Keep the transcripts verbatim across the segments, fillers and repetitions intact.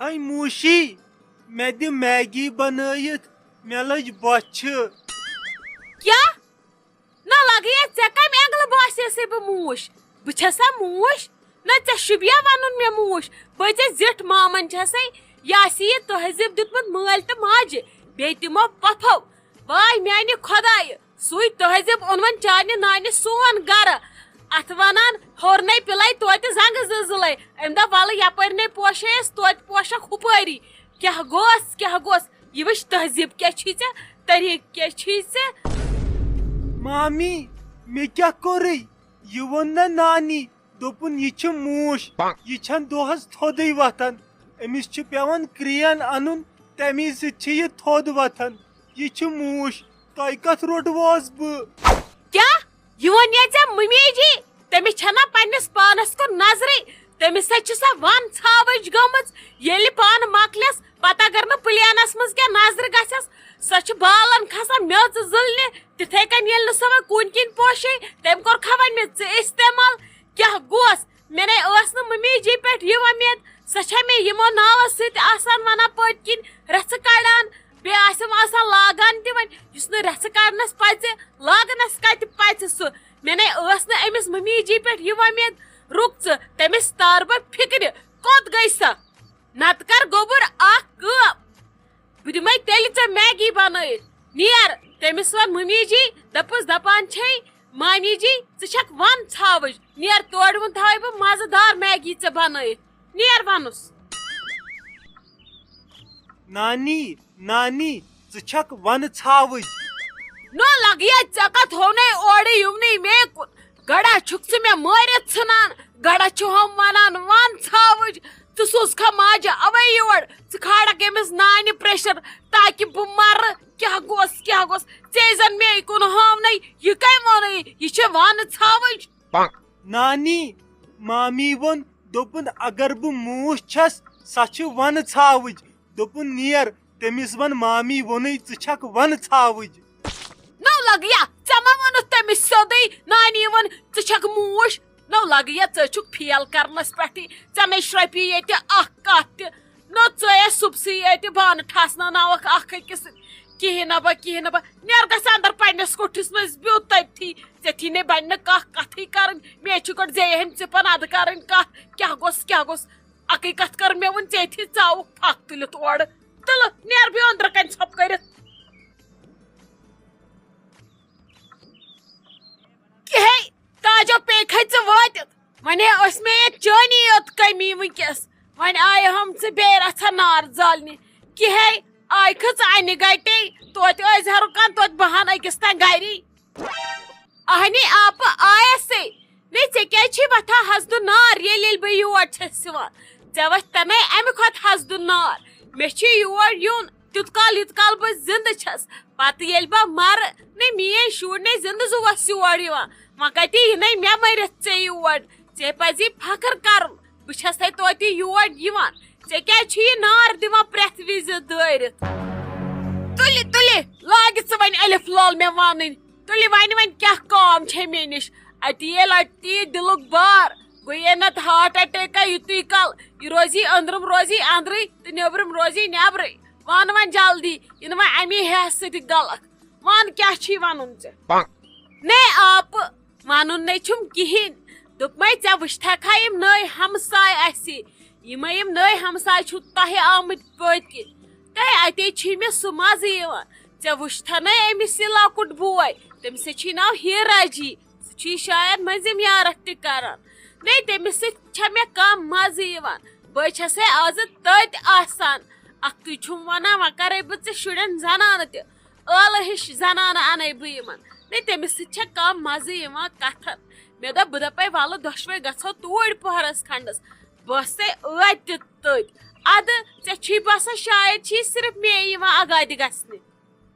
A موشی، مےٚ دِ Maggi بنٲیِتھ، مےٚ لٔج بۄچھِ۔ کیٛاہ؟ نہ لگیا، ژےٚ کمہِ اینگلہٕ باسیسے بہٕ موٗش؟ بہٕ چھسا موٗش؟ نہ، ژےٚ شوٗبیا ونُن مےٚ موٗش؟ بہٕ ژےٚ زِٹھ مامن چھسے، یہِ آسی یہِ تہذیب دیُتمُت مٲلۍ تہٕ ماجہِ، بیٚیہِ تِمو پۄپھو۔ واے میانہِ خۄدایہِ، سُے تہذیب اوٚن وۄنۍ چانہِ نانہِ سون گرٕ۔ اتھ ونان ہورنے پِلے توتہِ زنگہٕ زٕلزٕلے۔ أمۍ دوٚپ، ولہٕ یپٲرۍ نے پوشے أسۍ، توتہِ پوشکھ ہُپٲری۔ کیٛاہ گوس، کیٛاہ گوس؟ یہِ وٕچھ تہذیب کیٛاہ چھی ژےٚ، طریٖقہٕ کیٛاہ چھی ژےٚ۔ مامی، مےٚ کیٛاہ کوٚرُے؟ یہِ ووٚن نہ نانی، دوٚپُن، یہِ چھِ موٗش، یہِ چھَنہٕ دۄہَس تھوٚدُے وۄتھان۔ أمِس چھُ پٮ۪وان کرٛین اَنُن، تَمی سۭتۍ چھِ یہِ تھوٚد وۄتھان۔ یہِ چھِ موٗش، تۄہہِ کَتھ روٚٹووس بہٕ؟ کیٛاہ؟ یہِ ووٚن یا ژےٚ مٔمی جی؟ تٔمِس چھَنا پنٛنِس پانَس کُن نظرٕے؟ تٔمِس سۭتۍ چھِ سۄ وَن ژھاوٕج گٔمٕژ۔ ییٚلہِ پانہٕ مۄکلٮ۪س، پَتہٕ اگر نہٕ پٕلینَس منٛز کینٛہہ نظرِ گژھٮ۪س، سۄ چھِ بالَن کھسان میٚژ زٕلنہِ۔ تِتھَے کٔنۍ ییٚلہِ نہٕ سۄ وۄنۍ کُنہِ کِنۍ پوشے، تٔمۍ کوٚرکھا وۄنۍ مےٚ ژٕ استعمال؟ کیٛاہ گوس؟ مےٚ نے ٲس نہٕ مٔمی جی پٮ۪ٹھ یہِ وۄمید۔ سۄ چھےٚ مےٚ یِمو ناوو سۭتۍ آسان وَنان پٔتۍ کِنۍ رَژھٕ کَڑان، بیٚیہِ آسٮ۪م آسان لاگان تہِ۔ وۄنۍ یُس نہٕ رَژھٕ کَڑنَس پَژِ، لاگنَس کَتہِ پَژِ سُہ؟ مےٚ نے ٲس نہٕ أمِس مٔمی جی پٮ۪ٹھ یہِ وۄمید۔ رُک ژٕ، تٔمِس تارٕ بہٕ فِکرِ، کوٚت گٔے سۄ؟ نَتہٕ کَر گوٚبُر اَکھ کٲم۔ بہٕ دِمے تیٚلہِ ژےٚ میگی بنٲیِتھ۔ نیر، تٔمِس وَن مٔمی جی، دَپُس دَپان چھے، مامی جی، ژٕ چھَکھ وَن ژھاوٕج۔ نیر، تورٕ وُن تھاوَے بہٕ مَزٕدار میگی ژےٚ بنٲیِتھ۔ نیر وَنُس۔ نانی، نانی، ژٕ چھَکھ وَن ژھاوٕج۔ نو لگیا، ژےٚ کَتھ ہونے اورٕ یِونٕے مے کُن؟ گڑا چھُکھ ژٕ مےٚ مٲرِتھ ژھٕنان، گڑا چھُ ہُم وَنان وَن ژھاوٕج۔ ژٕ سوزکھا ماجہِ اَوَے یور، ژٕ کھالکھ أمِس نانہِ pressure تاکہِ بہٕ مَرٕ۔ کیٛاہ گوٚس، کیٛاہ گوٚس؟ ژےٚ زَن مے کُن ہاونَے، یہِ کَمہِ ووٚنُے؟ یہِ چھِ وَن ژھاوٕج۔ نانی، مامی ووٚن، دوٚپُن، اگر بہٕ موٗش چھَس، سۄ چھِ وَن ژھاوٕج۔ دوٚپُن، نیر، تٔمِس وَن مامی ووٚنُے، ژٕ چھَکھ وَن ژھاوٕج۔ نو لگیا، ژےٚ ما ووٚنُتھ تٔمِس سیوٚدُے، نانی ووٚن، ژٕ چھَکھ موٗش؟ نو لگیا، ژٕ چھُکھ fail کرنس پٮ۪ٹھٕے، ژےٚ نے شرۄپی ییٚتہِ اکھ کتھ تہِ۔ نو ژٕ ٲس صُبسٕے ییٚتہِ بانہٕ ٹھاسناوناوکھ اکھ أکِس سۭتۍ۔ کِہیٖنۍ نہ با، کِہیٖنۍ نہ با، نیر گژھ اندر پننِس کُٹھِس منٛز، بیوٗٹھ تٔتھی۔ ژےٚ تھی نے بنہِ نہٕ کانٛہہ کتھٕے کرٕنۍ، مےٚ چھُ گۄڈٕ زیٚیہِ ہٕنٛدۍ ژِپن ادٕ کرٕنۍ کتھ۔ کیٛاہ گوٚژھ، کیٛاہ گوٚژھ؟ اکٕے کتھ کٔر مےٚ وُن، ژےٚ تھی ژاوُکھ پھکھ تُلِتھ اورٕ۔ تُلہٕ، نیر بیٚیہِ أنٛدرٕ کنہِ ژھۄپہٕ کٔرِتھ۔ کِہے، تاجو پیٚیہِ کھے ژٕ وٲتِتھ۔ وۄنۍ ہے ٲس مےٚ ییٚتہِ چٲنی یوت کٔمی وٕنکیٚس۔ وۄنۍ آیہِ ہم ژٕ بیٚیہِ رژھا نار زالنہِ۔ کِہے، آیہِ کھٔژ انہِ گٹے، توتہِ ٲسۍ زِ ہرُکان توتہِ بہان أکِس تام گری۔ اہنی آپہٕ آیسے۔ نے ژےٚ کیٛازِ چھے وۄتھان حسدُن نار، ییٚلہِ ییٚلہِ بہٕ یور چھَس یِوان؟ ژےٚ وۄتھِ تَنے اَمہِ کھۄتہٕ حسدُن نار۔ مےٚ چھُ یور یُن تیوٗت کال، یوٗت کال بہٕ زِندٕ چھَس۔ پَتہٕ ییٚلہِ بہٕ مَرٕ، نے میٛٲنۍ شُرۍ نے زِندٕ زُوَس یور یِوان۔ وۄنۍ کَتہِ یِنَے مےٚ مٔرِتھ ژےٚ یور؟ ژےٚ پَزی فخر کَرُن۔ بہٕ چھَسے توتہِ یور یِوان۔ ژےٚ کیٛازِ چھُ یہِ نار دِوان پرٛٮ۪تھ وِزِ دٲرِتھ؟ تُلہِ، تُلہِ، لاگہِ ژٕ وۄنۍ الف لال مےٚ وَنٕنۍ۔ تُلہِ وۄنۍ، وۄنۍ کیٛاہ کٲم چھے مےٚ نِش؟ اَتی ییٚلہِ اَتہِ یہِ دِلُک بار گوٚیے نَتہٕ heart attack یُتُے کَل، یہِ روزی أنٛدرِم روزی أنٛدرٕے تہٕ نیٚبرِم روزی نیٚبرٕے۔ وَن وۄنۍ جلدی، یِنہٕ وۄنۍ اَمی ہٮ۪س سۭتۍ غلط۔ وَن کیٛاہ چھی وَنُن ژےٚ؟ نے آپہٕ، وَنُن نے چھُم کِہیٖنۍ۔ دوٚپمَے، ژےٚ وٕچھتھا کھا یِم نٔے ہمساے اَسہِ؟ یِمَے یِم نٔے ہمساے چھِو تۄہہِ آمٕتۍ پٔتۍ کِنۍ۔ تہٕ اَتے چھی مےٚ سُہ مَزٕ یِوان۔ ژےٚ وٕچھتھا نَے أمِس یہِ لۄکُٹ بوے؟ تٔمِس ہے چھی ناو ہیٖرا جی۔ سُہ چھی شاید مٔنٛزِم یارَتھ تہِ کَران۔ نے تٔمِس سۭتۍ چھےٚ مےٚ کَم مَزٕ یِوان۔ بہٕ چھَسے آزٕ تٔتۍ آسان۔ اَکھتُے چھُم وَنان، وۄنۍ کَرَے بہٕ ژےٚ شُرٮ۪ن زَنانہٕ تہِ۔ ٲلہٕ ہِش زنانہٕ اَنَے بہٕ یِمَن۔ نے، تٔمِس سۭتۍ چھےٚ کَم مَزٕ یِوان کَتھَن۔ مےٚ دوٚپ، بہٕ دَپَے، وَلہٕ دۄشوَے گژھو توٗرۍ پۄہرَس کھنٛڈَس۔ بہٕ ٲسَے ٲدۍ تہِ تٔتۍ۔ اَدٕ ژےٚ چھی باسان، شاید چھی صرف مے یِوان اَگادِ گژھنہِ۔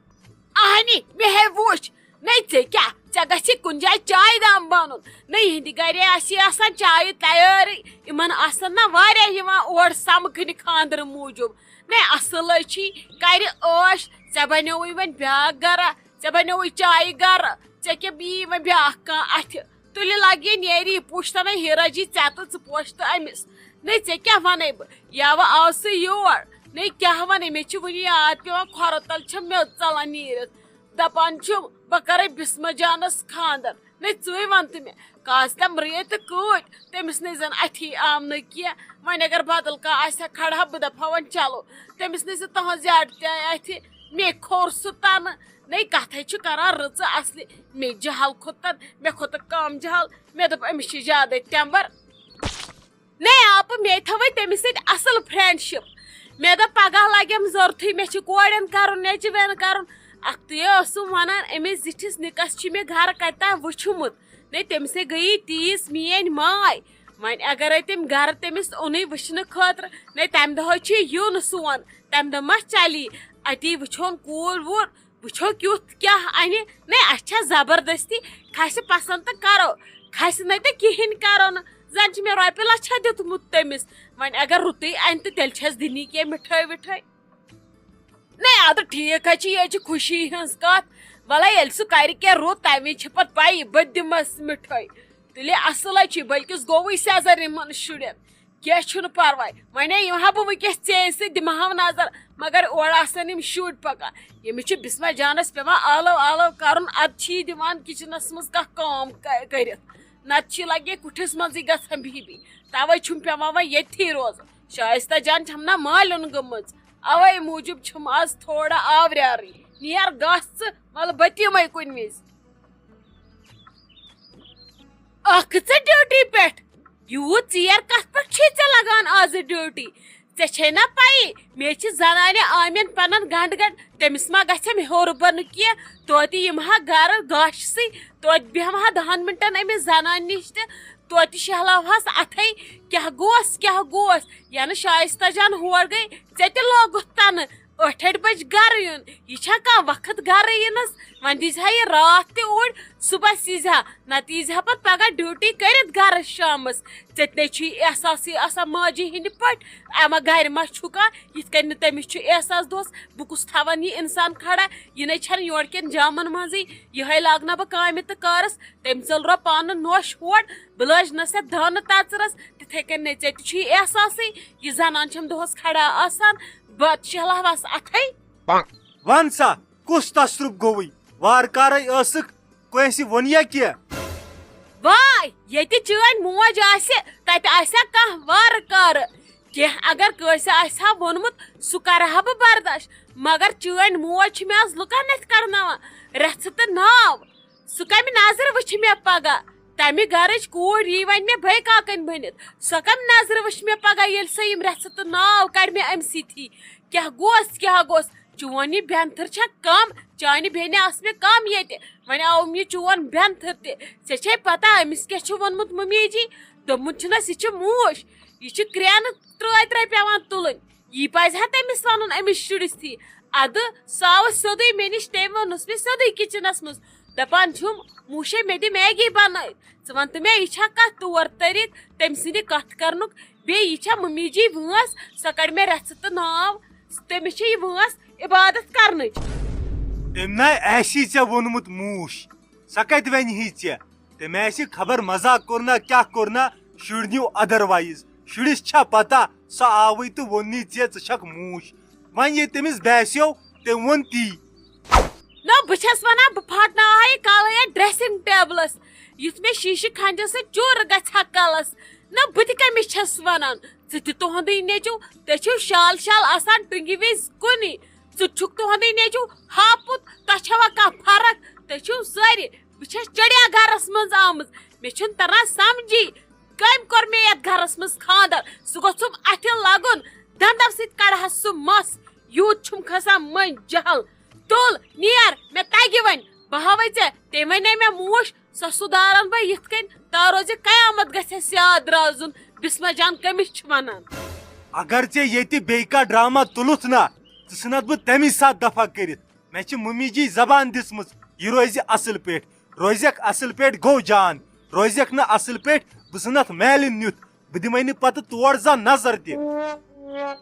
اَہنہِ، مےٚ ہے وُچھ۔ نے، ژےٚ کیٛاہ؟ ژےٚ گژھی کُنہِ جایہِ چایہِ دام بَنُن۔ نے، یِہِنٛدِ گَرے آسی آسان چایہِ تیٲرٕے۔ یِمَن آسَن نہ واریاہ یِوان اور سَمکھنہِ خانٛدرٕ موٗجوٗب۔ نے اصل ہے چھی، کرِ عٲش، ژےٚ بنیووُے وۄنۍ بیٛاکھ گرا، ژےٚ بنیووُے چایہِ گرا، ژےٚ کیٛاہ بیٚیہِ وۄنۍ بیٛاکھ کانٛہہ اَتھِ؟ تُلہِ لگہِ نیری، پوٗچھ تَنَے ہیٖرا جی ژےٚ تہٕ ژٕ پوش تہٕ أمِس۔ نے ژےٚ کیٛاہ وَنے بہٕ؟ یاوٕ آو سُہ یور۔ نے کیٛاہ وَنے، مےٚ چھِ وُنہِ یاد پٮ۪وان، کھۄرو تَل چھےٚ میٚژ ژَلان نیٖرِتھ۔ دَپان چھُ، بہٕ کَرَے بِسمہٕ جانَس خانٛدر۔ نے ژٕے وَن تہٕ مےٚ، کاژٕ تام ریٚتۍ کۭتۍ تٔمِس نے زَن اَتھی آو نہٕ کینٛہہ۔ وۄنۍ اگر بدل کانٛہہ آسہِ ہا کھڑا، بہٕ دَپہٕ ہا، وۄنۍ چلو۔ تٔمِس نے زِ تُہٕنٛز زیادٕ تہِ آیہِ اَتھِ۔ مے کھوٚر سُہ تَنہٕ۔ نے کَتھَے چھُ کَران رٕژٕ اَصلہِ۔ مے جہل کھوٚت تَن، مےٚ کھوٚتُکھ کَم جہل۔ مےٚ دوٚپ، أمِس چھِ زیادَے تٮ۪مبَر۔ نے آپہٕ، مے تھٲوٕے تٔمِس سۭتۍ اَصٕل friendship۔ مےٚ دوٚپ، پگاہ لگٮ۪م ضروٗرتھٕے، مےٚ چھُ کورٮ۪ن کرُن، نیٚچوٮ۪ن کرُن۔ اَکھتُے ٲسٕم وَنان، أمِس زِٹھِس نِکَس چھِ مےٚ گرٕ کَتہِ تام وُچھمُت۔ نے تٔمِسے گٔیی تیٖژ میٛٲنۍ ماے۔ وۄنۍ اگرے تٔمۍ گرٕ تٔمِس اوٚنُے وٕچھنہٕ خٲطرٕ، نے تَمہِ دۄہ چھُ یُن سون، تَمہِ دۄہ ما چلی اَتی وٕچھون کوٗر ووٗر۔ وٕچھو کیُتھ کیٛاہ اَنہِ۔ نے، اَسہِ چھےٚ زبردستی، کھسہِ پسنٛد تہٕ کرو، کھسہِ نہٕ تہٕ کِہیٖنۍ کرو نہٕ۔ زن چھِ مےٚ رۄپیہِ لچھا دیُتمُت تٔمِس۔ وۄنۍ اگر رُتُے اَنہِ تہٕ تیٚلہِ چھَس دِنی کینٛہہ مِٹھٲے وِٹھٲے۔ نے، اَدٕ ٹھیٖک حظ چھِ، یہِ حظ چھِ خوشی ہٕنٛز کَتھ۔ وَلَے ییٚلہِ سُہ کَرِ کینٛہہ رُت، تَمہِ وِزِ چھِ پَتہٕ پَیی، بہٕ تہِ دِمَس مِٹھٲے۔ تیٚلہِ اَصٕل حظ چھِ، بٔلکِس گوٚوُے سٮ۪زر یِمَن شُرٮ۪ن۔ کینٛہہ چھُنہٕ پرواے، وۄنۍ یِمہٕ ہا بہٕ وٕنکیٚس ژےٚ سۭتۍ، دِمہٕ ہاو نظر، مگر اورٕ آسن یِم شُرۍ پکان۔ ییٚمِس چھُ بسمہ جانس پٮ۪وان آلو آلو کرُن، ادٕ چھِ یہِ دِوان کچنس منٛز کانٛہہ کٲم ک-، کٔرِتھ، نتہٕ چھِ لگے کُٹھِس منٛزٕے گژھان بِہِی بِہِی۔ توے چھُم پٮ۪وان وۄنۍ ییٚتھی روزُن۔ شایستہ جان چھم نہ مالیُن گٔمٕژ، اوے موٗجوٗب چھُم آز تھوڑا آوریٛارٕے۔ نیر گژھ ژٕ، وَلہٕ بہٕ تہِ یِمے کُنہِ وِزِ۔ اکھ ژٕ ڈیوٹی پٮ۪ٹھ؟ یوٗت ژیر کتھ پٮ۪ٹھ چھے ژےٚ لگان آزٕ ڈیوٹی؟ ژےٚ چھے نا پَیی، مےٚ چھِ زنانہِ آمین پنن گنڈ گنڈ، تٔمِس ما گژھٮ۪م ہیوٚر بۄنہٕ کینٛہہ؟ توتہِ یِمہٕ ہا گرٕ گاشہِ سٕے، توتہِ بیٚہمہٕ ہا دہن منٹن أمِس زنانہِ نِش تہِ، توتہِ شہلاوہس اتھے، کیٛاہ گوس، کیٛاہ گوس؟ ینہٕ شایستہ جان ہور گٔے، ژےٚ تہِ لوگُتھ تنہٕ۔ ٲٹھِ بجہِ گرٕ یُن، یہِ چھا کانٛہہ وقت گرٕ یِنس؟ وۄنۍ دیٖزِ ہا یہِ راتھ تہِ اوٗرۍ، صُبحس ییٖزِ ہا، نتہٕ ییٖزِ ہا پتہٕ پگاہ ڈیوٹی کٔرِتھ گرٕ شامس۔ ژےٚ تہِ نے چھُے احساسٕے آسان ماجہِ ہِنٛدِ پٲٹھۍ، اما گرِ ما چھُکھ کانٛہہ؟ یِتھ کٔنۍ نہٕ تٔمِس چھُ احساس دۄہس، بہٕ کُس تھاوان یہِ انسان کھڑا؟ یہِ نے چھنہٕ یورٕ کٮ۪ن جامن منٛزٕے، یِہے لاگہٕ نا بہٕ کامہِ تہٕ کارس۔ تٔمۍ ژٔل رو پانہٕ نوش ہور، بہٕ لٲج نس یتھ دانہٕ تژرس۔ تِتھے کٔنۍ نے ژےٚ تہِ چھُے احساسٕے، یہِ زنان چھم دۄہس کھڑا آسان، بہٕ شہلاوس اتھے۔ وَن سا، کُس تصرُف گوٚوُے؟ وارٕ کارَے ٲسٕکھ، کٲنٛسہِ ووٚنیا کینٛہہ؟ واے، ییٚتہِ چٲنۍ موج آسہِ، تَتہِ آسہِ ہا کانٛہہ وارٕ کارٕ۔ کینٛہہ اگر کٲنٛسہِ آسہِ ہا ووٚنمُت، سُہ کَرٕ ہا بہٕ برداش، مگر چٲنۍ موج چھِ مےٚ آز لُکَن اَتھِ کَڑناوان، رَژھٕ تہٕ ناو۔ سُہ کَمہِ نظرِ وٕچھِ مےٚ پگاہ؟ تَمہِ گَرٕچ کوٗر یی وۄنۍ مےٚ بٲے کاکَنۍ بٔنِتھ، سۄ کَمہِ نظرِ وٕچھِ مےٚ پگاہ، ییٚلہِ سۄ یِم رَژھٕ تہٕ ناو کَڑِ مےٚ اَمہِ سۭتی؟ کیٛاہ گوس، کیٛاہ گوس؟ چون یہِ بٮ۪نتھٕر چھا کم؟ چانہِ بیٚنہِ ٲس مےٚ کم ییٚتہِ، وۄنۍ آوُم یہِ چون بٮ۪نتھٕر تہِ۔ ژےٚ چھے پتہ أمِس کیٛاہ چھُ ووٚنمُت مٔمی جی؟ دوٚپمُت چھُنس، یہِ چھِ موٗش، یہِ چھِ کرٛینہٕ ترٛٲے ترٛٲے پٮ۪وان تُلٕنۍ۔ یی پزِ ہا تٔمِس ونُن أمِس شُرِس تھی۔ ادٕ سُہ آو سیوٚدُے مےٚ نِش، تٔمۍ ووٚنُس مےٚ سیوٚدُے کچنس منٛز، دپان چھُم، موٗشے مےٚ دِ میگی بنٲوِتھ۔ ژٕ ون تہٕ مےٚ، یہِ چھا کانٛہہ طور طریٖقہٕ تٔمۍ سٕنٛدِ کتھ کرنُک؟ بیٚیہِ یہِ چھا مٔمی جی وٲنٛس؟ سۄ کڑِ مےٚ رژھِ تہٕ ناو۔ تٔمِس چھِ یہِ وٲنٛس عبادت کرنٕچ۔ تٔمۍ نا آسی ژےٚ ووٚنمُت موٗش، سۄ کتہِ ونہِ ہی ژےٚ؟ تٔمۍ آسہِ خبر مزاق کوٚر نا کیٛاہ کوٚر نا، شُرۍ نیو otherwise۔ شُرِس چھا پتہ، سۄ آوٕے تہٕ ووٚننٕے ژےٚ، ژٕ چھکھ موٗش۔ وۄنۍ ییٚلہِ تٔمِس باسیو، تٔمۍ ووٚن تی۔ نہ، بہٕ چھَس وَنان، بہٕ پھاٹناوہا یہِ کَلہٕ یَتھ dressing tableس، یُتھ مےٚ شیٖشہٕ کھانٛجَس سۭتۍ چوٗرٕ گژھِ ہا کَلَس۔ نہ، بہٕ تہِ کٔمِس چھَس وَنان؟ ژٕ تہِ تُہُنٛدُے نیٚچوٗ، تُہۍ چھِو شال شال آسان ٹُنٛگہِ وِزِ کُنی۔ ژٕ تہِ چھُکھ تُہُنٛدُے نیٚچوٗ ہاپُت، تۄہہِ چھَوا کانٛہہ فرق؟ تُہۍ چھِو سٲری، بہٕ چھَس چڑیا گرس منٛز آمٕژ، مےٚ چھُنہٕ تران سمجھی، کٔمۍ کوٚر مےٚ یتھ گرس منٛز خانٛدر؟ سُہ گوٚژھُم اتھِ لگُن، دندو سۭتۍ کڑہس سُہ مس، یوٗت چھُم کھسان مٔنٛزۍ جہل۔ تُل، نیر، مےٚ تگہِ وۄنۍ، بہٕ ہاوے ژےٚ، تٔمۍ ونے مےٚ موٗش، سۄ سُدارن بہٕ یِتھ کٔنۍ، تا روزِ قیامت گژھٮ۪س یاد روزُن، بسمہ جان کٔمِس چھِ ونان۔ اگر ژےٚ ییٚتہِ بیٚیہِ کانٛہہ ڈرامہ تُلُتھ نا، ژٕ ژھٕنتھ بہٕ تمی ساتہٕ دفع کٔرِتھ۔ مےٚ چھِ مٔمی جی زبان دِژمٕژ، یہِ روزِ اصل پٲٹھۍ، روزٮ۪کھ اصل پٲٹھۍ گوٚو جان، روزٮ۪کھ نہٕ اصل پٲٹھۍ، بہٕ ژھٕنتھ میلہِ نیُتھ، بہٕ دِمے نہٕ پتہٕ تور زانٛہہ نظر تہِ۔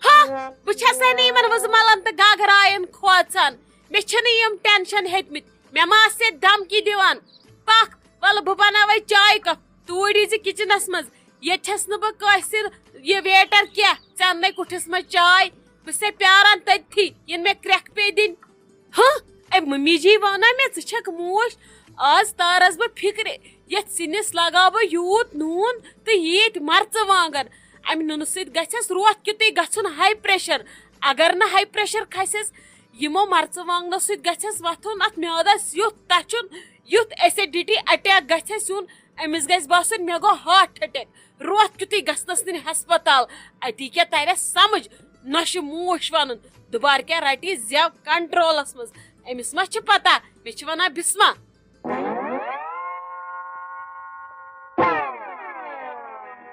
ہا، بہٕ چھسے نہٕ یِمن وُزملن تہٕ گگراین کھوژان، مےٚ چھِنہٕ یِم tension ہیٚتمٕتۍ، مےٚ ما آسہِ ژےٚ دھمکی دِوان؟ پکھ، ولہٕ بہٕ بناوے چایہِ cup، توٗرۍ ییٖزِ kitchenس منٛز، ییٚتہِ چھَس نہٕ بہٕ کٲنٛسہِ یہِ ویٹر کینٛہہ، ژےٚ اَننَے کُٹھِس منٛز چاے، بہٕ چھسے پیاران تٔتھی، یِن مےٚ کرٛٮ۪کھ پیٚیہِ دِنۍ۔ ہاں، اے مٔمی جی، وَنا مےٚ، ژٕ چھَکھ موج؟ آز تارس بہٕ فِکرِ، یَتھ سِنِس لگاو بہٕ یوٗت نوٗن تہٕ ییٖتۍ مرژٕوانٛگن۔ اَمہِ نُنہٕ سۭتۍ گژھٮ۪س روتھ کیُتُے گژھُن ہاے پریشر۔ اگر نہٕ ہاے پریشر کھسٮ۪س، یِمو مرژٕوانٛگنو سۭتۍ گژھٮ۪س وۄتھُن اَتھ میادس یُتھ تَچُن، یُتھ ایسیڈیٹی اٹیک گژھٮ۪س یُن۔ أمِس گژھِ باسُن، مےٚ گوٚو ہارٹ اٹیک۔ روتھ کیُتُے گژھنس نِنۍ ہسپتال۔ اتی کیٛاہ ترٮ۪س سمجھ؟ نۄشہِ موج ونُن، دُبارٕ کیٛاہ رٹی زٮ۪و کنٹرولس منٛز؟ أمِس ما چھِ پتہ؟ مےٚ چھِ ونان بسمہ۔